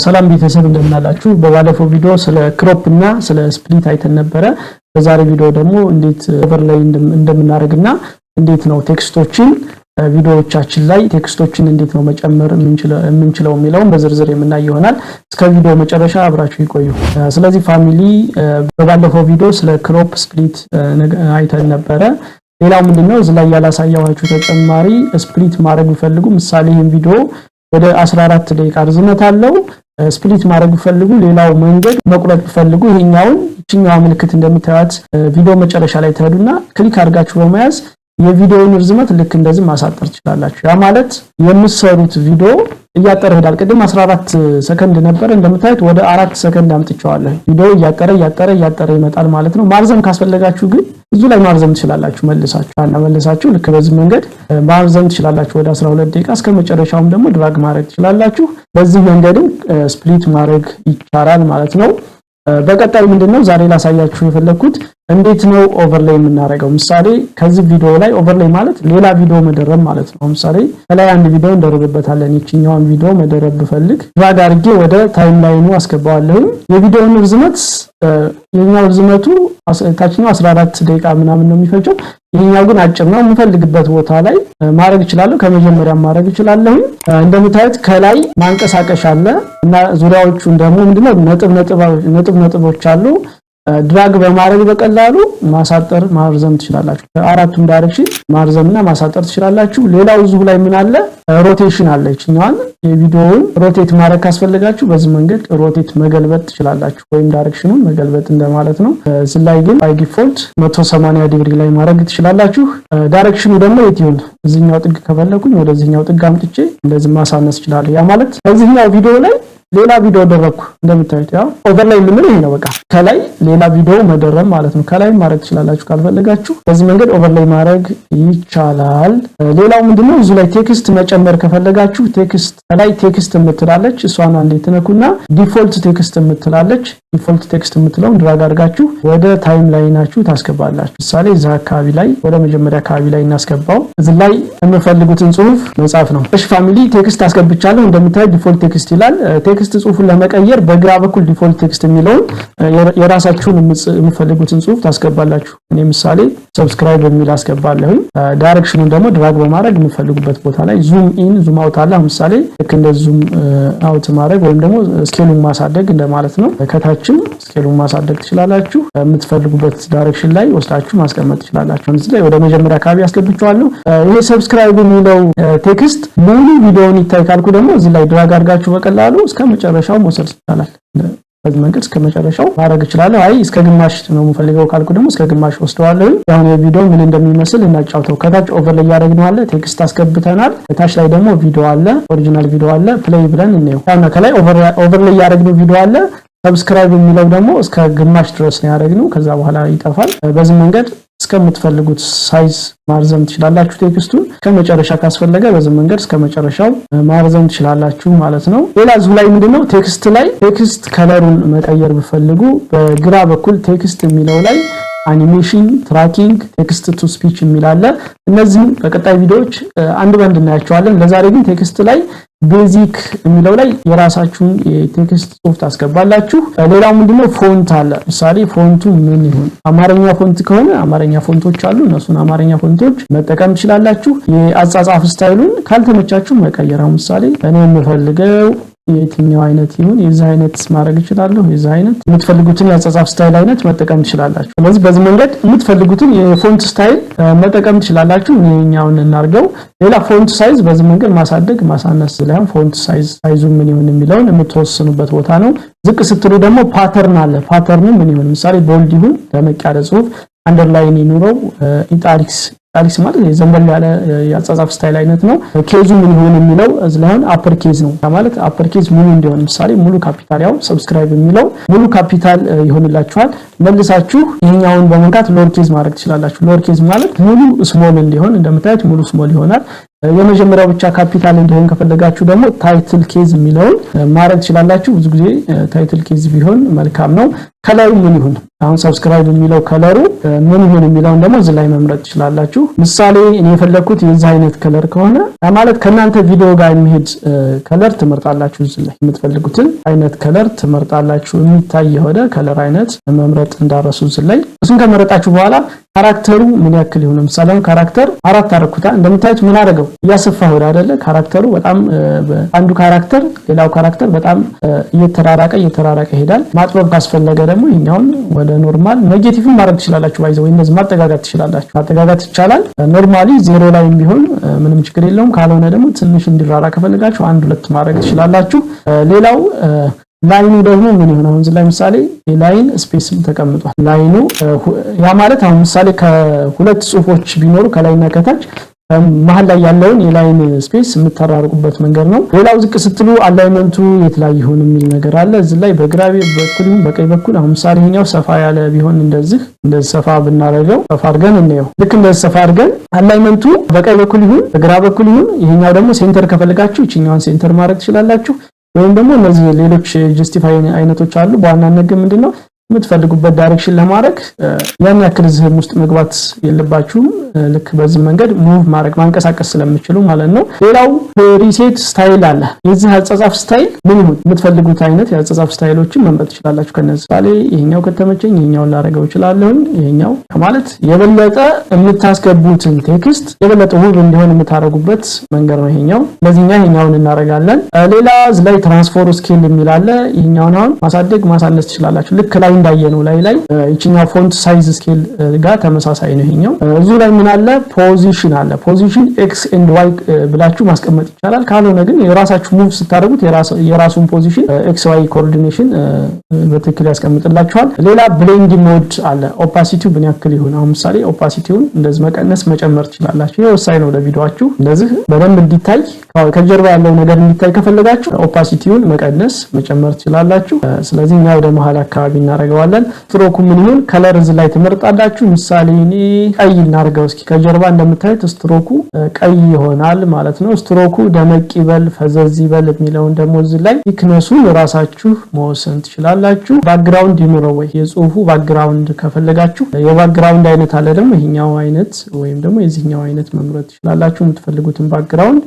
ሰላም ቤተሰብ፣ እንደምናላችሁ። በባለፈው ቪዲዮ ስለ crop እና ስለ split አይተን ነበረ። በዛሬ ቪዲዮ ደግሞ እንዴት overlay እንደምናደርግና እንዴት ነው text ኦችን ቪዲዮዎቻችን ላይ text ኦችን እንዴት ነው መጨመር የምንችለው የሚለውን በዝርዝር የምናይ ይሆናል። እስከ ቪዲዮ መጨረሻ አብራችሁ ይቆዩ። ስለዚህ family፣ በባለፈው ቪዲዮ ስለ crop፣ split አይተን ነበረ። ሌላው ምንድነው እዚህ ላይ ያላሳየኋችሁ ተጨማሪ፣ split ማድረግ ቢፈልጉ፣ ምሳሌ ይህን ቪዲዮ ወደ 14 ደቂቃ ርዝመት አለው። Split ማድረግ ቢፈልጉ፣ ሌላው መንገድ መቁረጥ ቢፈልጉ፣ ይሄኛውን ይችኛዋ ምልክት እንደምታዩት ቪዲዮ መጨረሻ ላይ ትሄዱና click አድርጋችሁ በመያዝ የቪዲዮውን ርዝመት ልክ እንደዚህ ማሳጠር ትችላላችሁ። ያ ማለት የምትሰሩት ቪዲዮ እያጠረ ይሄዳል። ቅድም 14 ሰከንድ ነበር፣ እንደምታዩት ወደ 4 ሰከንድ አምጥቼዋለሁ። ቪዲዮ እያጠረ እያጠረ እያጠረ ይመጣል ማለት ነው። ማርዘም ካስፈለጋችሁ ግን እዚሁ ላይ ማርዘም ትችላላችሁ። መልሳችሁ እና መልሳችሁ ልክ በዚህ መንገድ ማርዘም ትችላላችሁ ወደ 12 ደቂቃ። እስከ መጨረሻውም ደግሞ drag ማድረግ ትችላላችሁ። በዚህ መንገድም split ማድረግ ይቻላል ማለት ነው። በቀጣይ ምንድነው ዛሬ ላሳያችሁ የፈለግኩት እንዴት ነው overlay የምናደርገው። ምሳሌ ከዚህ ቪዲዮ ላይ፣ overlay ማለት ሌላ ቪዲዮ መደረብ ማለት ነው። ምሳሌ ከላይ አንድ ቪዲዮ እንደርብበታለን። ይችኛዋን ቪዲዮ መደረብ ብፈልግ drag አድርጌ ወደ timeline ኑ አስገባዋለሁ። የቪዲዮውን ርዝመት፣ የኛው ርዝመቱ ታችኛው 14 ደቂቃ ምናምን ነው የሚፈጀው። ይሄኛው ግን አጭር ነው። የምፈልግበት ቦታ ላይ ማድረግ እችላለሁ። ከመጀመሪያ ማድረግ እችላለሁ። እንደምታዩት ከላይ ማንቀሳቀሻ አለ እና ዙሪያዎቹን ደግሞ ምንድነው ነጥብ ነጥብ ነጥቦች አሉ። Drag በማድረግ በቀላሉ ማሳጠር ማርዘም ትችላላችሁ። አራቱም direction ማርዘምና ማሳጠር ትችላላችሁ። ሌላው እዚሁ ላይ ምን አለ? Rotation አለ። ይችኛዋን የቪዲዮውን rotate ማድረግ ካስፈለጋችሁ በዚህ መንገድ rotate መገልበጥ ትችላላችሁ፣ ወይም direction ኑን መገልበጥ እንደማለት ነው። እዚህ ላይ ግን by default 180 ዲግሪ ላይ ማድረግ ትችላላችሁ። Direction ኑ ደግሞ የት ይሁን? እዚህኛው ጥግ ከፈለኩኝ ወደዚህኛው ጥግ አምጥቼ እንደዚህ ማሳነስ እችላለሁ። ያ ማለት ከዚህኛው ቪዲዮ ላይ ሌላ ቪዲዮ ደረብኩ። እንደምታዩት ያው overlay የምንለው ይሄ ነው። በቃ ከላይ ሌላ ቪዲዮ መደረብ ማለት ነው። ከላይ ማድረግ ትችላላችሁ ካልፈለጋችሁ፣ በዚህ መንገድ overlay ማድረግ ይቻላል። ሌላው ምንድነው፣ እዚሁ ላይ text መጨመር ከፈለጋችሁ text ከላይ text የምትላለች፣ እሷን አንዴ ትነኩና default text የምትላለች፣ default text የምትለውን drag አድርጋችሁ ወደ timeline ናችሁ ታስገባላችሁ። ምሳሌ እዛ አካባቢ ላይ፣ ወደ መጀመሪያ አካባቢ ላይ እናስገባው። እዚህ ላይ የምፈልጉትን ጽሁፍ መጻፍ ነው። እሺ family፣ text አስገብቻለሁ። እንደምታዩት default text ይላል። Text ጽሁፉን ለመቀየር በግራ በኩል default text የሚለውን የራሳችሁን የምፈልጉትን ጽሁፍ ታስገባላችሁ። እኔ ምሳሌ subscribe የሚል አስገባለሁኝ። Direction ኑን ደግሞ drag በማድረግ የምፈልጉበት ቦታ ላይ፣ zoom in zoom out አለ። ምሳሌ ልክ እንደ zoom out ማድረግ ወይም ደግሞ scale ኡን ማሳደግ እንደማለት ነው። ከታችም scale ኡን ማሳደግ ትችላላችሁ። የምትፈልጉበት direction ላይ ወስዳችሁ ማስቀመጥ ትችላላችሁ። እዚህ ላይ ወደ መጀመሪያ አካባቢ አስገብቼዋለሁ። ይሄ subscribe የሚለው text ሙሉ ቪዲዮውን ይታይ ካልኩ ደግሞ እዚህ ላይ drag አድርጋችሁ በቀላሉ እስከ መጨረሻው መውሰድ ይቻላል። በዚህ መንገድ እስከ መጨረሻው ማድረግ እችላለሁ። አይ እስከ ግማሽ ነው የምፈልገው ካልኩ ደግሞ እስከ ግማሽ ወስደዋለሁ። አሁን የቪዲዮ ምን እንደሚመስል እናጫውተው። ከታች overlay ያደረግነው አለ፣ text አስገብተናል። ታች ላይ ደግሞ ቪዲዮ አለ፣ original ቪዲዮ አለ። Play ብለን እንየው። ያውና ከላይ overlay ያደረግነው ቪዲዮ አለ። Subscribe የሚለው ደግሞ እስከ ግማሽ ድረስ ነው ያደረግነው። ከዛ በኋላ ይጠፋል። በዚህ መንገድ እስከምትፈልጉት size ማርዘም ትችላላችሁ። Text ኡን ከመጨረሻ ካስፈለገ በዚህ መንገድ እስከ መጨረሻው ማርዘም ትችላላችሁ ማለት ነው። ሌላ እዚሁ ላይ ምንድነው፣ text ላይ text color ኡን መቀየር ብፈልጉ በግራ በኩል text የሚለው ላይ animation፣ tracking፣ text to speech የሚል አለ። እነዚህም በቀጣይ ቪዲዮዎች አንድ በአንድ እናያቸዋለን። ለዛሬ ግን text ላይ basic የሚለው ላይ የራሳችሁን የ text ጽሁፍ ታስገባላችሁ። ሌላው ምንድነው፣ font አለ። ምሳሌ font ኡ ምን ይሁን? አማርኛ font ከሆነ አማርኛ font ኦች አሉ። እነሱን አማርኛ font ኦች መጠቀም ትችላላችሁ። የአጻጻፍ style ኡን ካልተመቻችሁ መቀየር። ምሳሌ እኔ የምፈልገው የትኛው አይነት ይሁን፣ የዚህ አይነት ማድረግ እችላለሁ። የዚህ አይነት የምትፈልጉትን የአጻጻፍ style አይነት መጠቀም ትችላላችሁ። ስለዚህ በዚህ መንገድ የምትፈልጉትን የ font style መጠቀም ትችላላችሁ። ይሄኛውን እናርገው። ሌላ font size በዚህ መንገድ ማሳደግ ማሳነስ ላይ font size size ኡ ምን ይሁን የሚለውን የምትወስኑበት ቦታ ነው። ዝቅ ስትሉ ደግሞ pattern አለ። Pattern ኑ ምን ይሁን፣ ምሳሌ bold ይሁን፣ ደመቅ ያለ ጽሁፍ፣ underline ይኑረው፣ italics፣ italics ማለት ዘንበል ያለ የአጻጻፍ style አይነት ነው። Case ኡ ምን ይሁን የሚለው እዚህ ላይ upper case ነው ማለት upper case ሙሉ እንዲሆን፣ ምሳሌ ሙሉ ካፒታል፣ ያው subscribe የሚለው ሙሉ ካፒታል ይሆንላችኋል። መልሳችሁ ይሄኛውን በመንካት lower case ማድረግ ትችላላችሁ። Lower case ማለት ሙሉ small እንዲሆን፣ እንደምታዩት ሙሉ small ይሆናል። የመጀመሪያው ብቻ ካፒታል እንዲሆን ከፈለጋችሁ ደግሞ title case የሚለውን ማድረግ ትችላላችሁ። ብዙ ጊዜ title case ቢሆን መልካም ነው። Color ኡ ምን ይሁን? አሁን subscribe የሚለው color ኡ ምን ይሁን የሚለውን ደግሞ እዚህ ላይ መምረጥ ትችላላችሁ። ምሳሌ እኔ የፈለግኩት የዚህ አይነት color ከሆነ ማለት ከእናንተ ቪዲዮ ጋር የሚሄድ color ትመርጣላችሁ። እዚህ ላይ የምትፈልጉትን አይነት color ትመርጣላችሁ። የሚታይ የሆነ color አይነት መምረጥ እንዳትረሱ እዚህ ላይ። እሱን ከመረጣችሁ በኋላ character ኡ ምን ያክል ይሁን? ለምሳሌ አሁን character 4 አረኩታ። እንደምታዩት ምን አደረገው? እያሰፋ ሄደ አይደለ? Character ኡ በጣም አንዱ character ሌላው character በጣም እየተራራቀ እየተራራቀ ይሄዳል። ማጥበብ ካስፈለገ ደግሞ ይሄኛውን ወደ normal negative ማድረግ ትችላላችሁ። By the way እንደዚህ ማጠጋጋት ትችላላችሁ። ማጠጋጋት ይቻላል። Normally 0 ላይ ቢሆን ምንም ችግር የለውም። ካልሆነ ደግሞ ትንሽ እንዲራራቅ ከፈለጋችሁ 1 2 ማድረግ ትችላላችሁ። ሌላው line ኡ ደግሞ ምን ይሆን? አሁን እዚህ ላይ ምሳሌ የ line space ም ተቀምጧል። Line ኡ ያ ማለት አሁን ምሳሌ ከሁለት ጽሁፎች ቢኖሩ ከላይና ከታች መሀል ላይ ያለውን የ line space የምታራርቁበት መንገድ ነው። ሌላው ዝቅ ስትሉ alignment ኡ የት ላይ ይሁን የሚል ነገር አለ። እዚህ ላይ በግራ በኩል ይሁን በቀኝ በኩል፣ አሁን ምሳሌ ይሄኛው ሰፋ ያለ ቢሆን እንደዚህ ሰፋ ብናደርገው፣ ሰፋ አድርገን እንየው። ልክ እንደዚህ ሰፋ አድርገን alignment ኡ በቀኝ በኩል ይሁን በግራ በኩል ይሁን፣ ይሄኛው ደግሞ center ከፈለጋችሁ ይችኛዋን center ማድረግ ትችላላችሁ። ወይም ደግሞ እነዚህ ሌሎች justify አይነቶች አሉ። በዋናነት ግን ምንድነው የምትፈልጉበት direction ለማድረግ ያን ያክል እዚህም ውስጥ መግባት የለባችሁም። ልክ በዚህ መንገድ move ማድረግ ማንቀሳቀስ ስለምችሉ ማለት ነው። ሌላው preset style አለ። የዚህ አጻጻፍ style ምን ይሁን? የምትፈልጉት አይነት የአጻጻፍ style ኦችን መምረጥ ትችላላችሁ። ከነዚህ ምሳሌ ይሄኛው ከተመቸኝ ይሄኛውን ላደርገው እችላለሁ። ይሄኛው ማለት የበለጠ የምታስገቡትን text የበለጠ ውብ እንዲሆን የምታደርጉበት መንገድ ነው ይሄኛው። ለዚህኛ ይሄኛውን እናደርጋለን። ሌላ እዚህ ላይ transform scale የሚል አለ። ይሄኛውን አሁን ማሳደግ ማሳነስ ትችላላችሁ። ልክ ላይ እንዳየነው ላይ ላይ ይችኛው font size scale ጋር ተመሳሳይ ነው ይሄኛው። እዚሁ ላይ ምን አለ? Position አለ። Position X and Y ብላችሁ ማስቀመጥ ይቻላል። ካልሆነ ግን የራሳችሁ move ስታደርጉት የራሱን position X Y coordination በትክክል ያስቀምጥላችኋል። ሌላ blend mode አለ። Opacity ው ምን ያክል ይሁን? አሁን ምሳሌ opacity ውን እንደዚህ መቀነስ መጨመር ትችላላችሁ። ይሄ ወሳኝ ነው ለቪዲዮአችሁ። እንደዚህ በደንብ እንዲታይ፣ ከጀርባ ያለው ነገር እንዲታይ ከፈለጋችሁ opacity ውን መቀነስ መጨመር ትችላላችሁ። ስለዚህ እኛ ወደ መሀል አካባቢ እናደርገዋለን። ስትሮኩ ምን ይሁን? Color እዚህ ላይ ትመርጣላችሁ። ምሳሌ እኔ ቀይ እናድርገው እስኪ። ከጀርባ እንደምታዩት ስትሮኩ ቀይ ይሆናል ማለት ነው። ስትሮኩ ደመቅ ይበል ፈዘዝ ይበል የሚለውን ደግሞ እዚህ ላይ thickness ኡን ራሳችሁ መወሰን ትችላላችሁ። Background ይኑረው ወይ? የጽሁፉ background ከፈለጋችሁ የ background አይነት አለ፣ ደግሞ ይሄኛው አይነት ወይም ደግሞ የዚህኛው አይነት መምረጥ ትችላላችሁ። የምትፈልጉትን background፣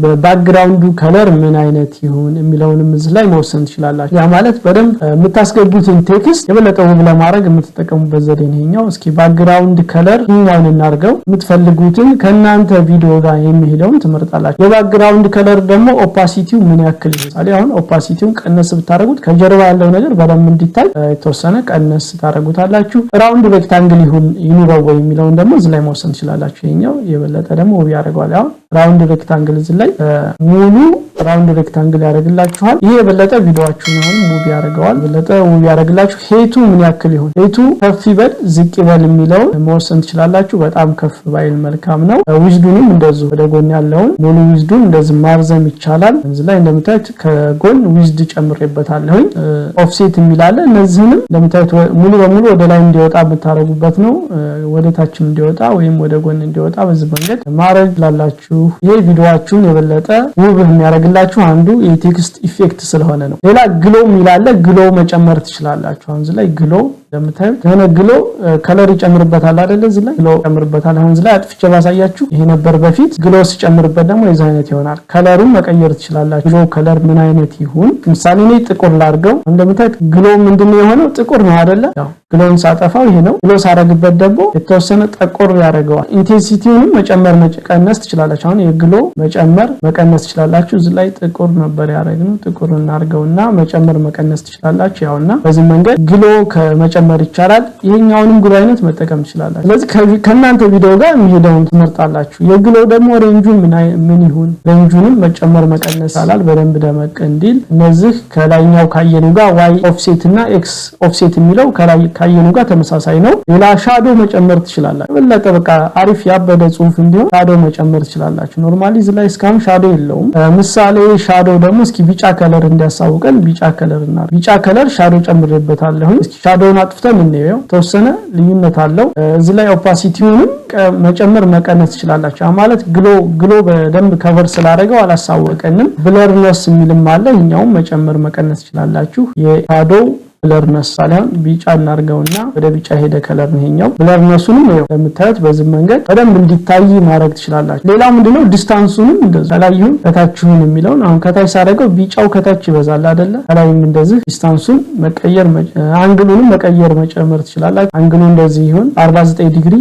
በ background ኡ color ምን አይነት ይሁን የሚለውንም እዚህ ላይ መወሰን ትችላላችሁ። ያ ማለት በደንብ የምታስገቡትን text የበለጠ ውብ ለማድረግ የምትጠቀሙበት ዘዴ ነው ይሄኛው። እስኪ background color ይሄኛውን እናድርገው። የምትፈልጉትን ከእናንተ ቪዲዮ ጋር የሚሄደውን ትመርጣላችሁ። የ background color ደግሞ opacity ው ምን ያክል ይሁን? አሁን opacity ውን ቀነስ ብታደርጉት ከጀርባ ያለው ነገር በደንብ እንዲታይ የተወሰነ ቀነስ ታደርጉታላችሁ። Round rectangle ይሁን ይኑረው ወይ የሚለውን ደግሞ እዚህ ላይ መወሰን ትችላላችሁ። ይሄኛው የበለጠ ደግሞ ውብ ያደርገዋል። አሁን round rectangle እዚህ ላይ ሙሉ round rectangle ያደርግላችኋል። ይሄ የበለጠ ቪዲዮአችሁን አሁን ውብ ያደርገዋል። የበለጠ ውብ ያደርግላችሁ። Height ኡ ምን ያክል ይሁን? Height ኡ ከፍ ይበል ዝቅ ይበል የሚለውን መወሰን ትችላላችሁ። በጣም ከፍ ባይል መልካም ነው። Width ኡንም እንደዚሁ ወደ ጎን ያለውን ሙሉ width ኡን እንደዚህ ማርዘም ይቻላል። እዚህ ላይ እንደምታዩት ከጎን width ጨምሬበታለሁኝ። Offset የሚል አለ። እነዚህንም እንደምታዩት ሙሉ በሙሉ ወደ ላይ እንዲወጣ የምታደርጉበት ነው። ወደ ታችም እንዲወጣ ወይም ወደ ጎን እንዲወጣ በዚህ መንገድ ማድረግ ላላችሁ ይሄ ቪዲዮአችሁን የበለጠ ውብ የሚያደርግላችሁ አንዱ የ text effect ስለሆነ ነው። ሌላ glow የሚል አለ። Glow መጨመር ትችላላችሁ። አሁን እዚህ ላይ glow እንደምታዩት የሆነ glow color ይጨምርበታል አይደለ? እዚህ ላይ glow ይጨምርበታል። አሁን እዚህ ላይ አጥፍቼ ባሳያችሁ ይሄ ነበር በፊት። Glow ሲጨምርበት ደግሞ የዚህ አይነት ይሆናል። Color ኡን መቀየር ትችላላችሁ። Glow color ምን አይነት ይሁን? ምሳሌ እኔ ጥቁር ላድርገው። እንደምታዩት glow ምንድነው የሆነው? ጥቁር ነው አይደለ? ያው glow ን ሳጠፋው ይሄ ነው። Glow ሳረግበት ደግሞ የተወሰነ ጠቆር ያደርገዋል። Intensity ውንም መጨመር መቀነስ ትችላላችሁ። አሁን የ glow መጨመር መቀነስ ትችላላችሁ። እዚህ ላይ ጥቁር ነበር ያደረግነው። ጥቁር እናድርገውና መጨመር መቀነስ ትችላላችሁ። ያውና በዚህ መንገድ glow ከመጨመር ይቻላል። ይሄኛውንም glow አይነት መጠቀም ትችላላችሁ። ስለዚህ ከእናንተ ቪዲዮ ጋር የሚሄደውን ትመርጣላችሁ። የ glow ደግሞ range ኡ ምን ይሁን? Range ኡንም መጨመር መቀነስ ይቻላል፣ በደንብ ደመቅ እንዲል። እነዚህ ከላይኛው ካየኑ ጋር Y offset እና X offset የሚለው ከላይ ካየኑ ጋር ተመሳሳይ ነው። ሌላ shadow መጨመር ትችላላችሁ። የበለጠ በቃ አሪፍ ያበደ ጽሁፍ እንዲሆን shadow መጨመር ትችላላችሁ። Normally እዚህ ላይ እስካሁን shadow የለውም። ምሳሌ shadow ደግሞ እስኪ ቢጫ color እንዲያሳውቀን ቢጫ color እና ቢጫ color shadow ጨምሬበታለሁ። እስኪ shadow ውን አጥፍተን እንየው። ተወሰነ ልዩነት አለው። እዚህ ላይ opacity ውንም መጨመር መቀነስ ትችላላችሁ። ማለት glow በደንብ cover ስላደረገው አላሳወቀንም። Blurriness የሚልም አለ። ይኛውም መጨመር መቀነስ ትችላላችሁ። የ shadow Blurriness ሳይሆን ቢጫ እናርገውና ወደ ቢጫ ሄደ color ነው ይሄኛው። Blurriness ኡንም ይኸው እንደምታዩት በዚህ መንገድ በደንብ እንዲታይ ማድረግ ትችላላችሁ። ሌላው ምንድነው? Distance ኡንም እንደዚህ ከላይ ይሁን ከታች ይሁን የሚለውን አሁን ከታች ሳደርገው ቢጫው ከታች ይበዛል አይደለ? ከላይም እንደዚህ distance ኡን መቀየር፣ angle ኡንም መቀየር መጨመር ትችላላችሁ። Angle ኡ እንደዚህ ይሁን 49 ዲግሪ፣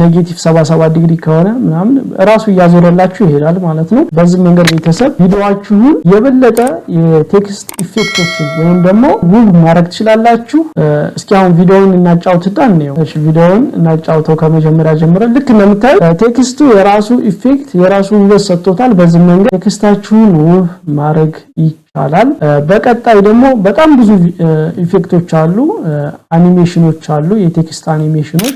negative 77 ዲግሪ ከሆነ ምናምን እራሱ እያዞረላችሁ ይሄዳል ማለት ነው። በዚህ መንገድ ቤተሰብ ቪዲዮአችሁን የበለጠ የ text effect ኦችን ወይም ደግሞ ውብ ማድረግ ትችላላችሁ። እስኪ አሁን ቪዲዮውን እናጫውትና እንየው። እሺ፣ ቪዲዮውን እናጫውተው ከመጀመሪያ ጀምረን። ልክ እንደምታዩት text ኡ የራሱ effect፣ የራሱ ውበት ሰጥቶታል። በዚህ መንገድ text ኣችሁን ውብ ማድረግ ይቻላል። በቀጣይ ደግሞ በጣም ብዙ effect ኦች አሉ፣ አኒሜሽኖች አሉ፣ የ text animation ኖች፣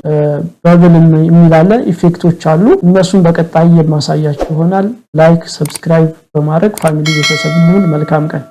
bubble የሚል አለ፣ effect ኦች አሉ። እነሱን በቀጣይ የማሳያችሁ ይሆናል። Like፣ subscribe በማድረግ family ቤተሰብ እንሁን። መልካም ቀን።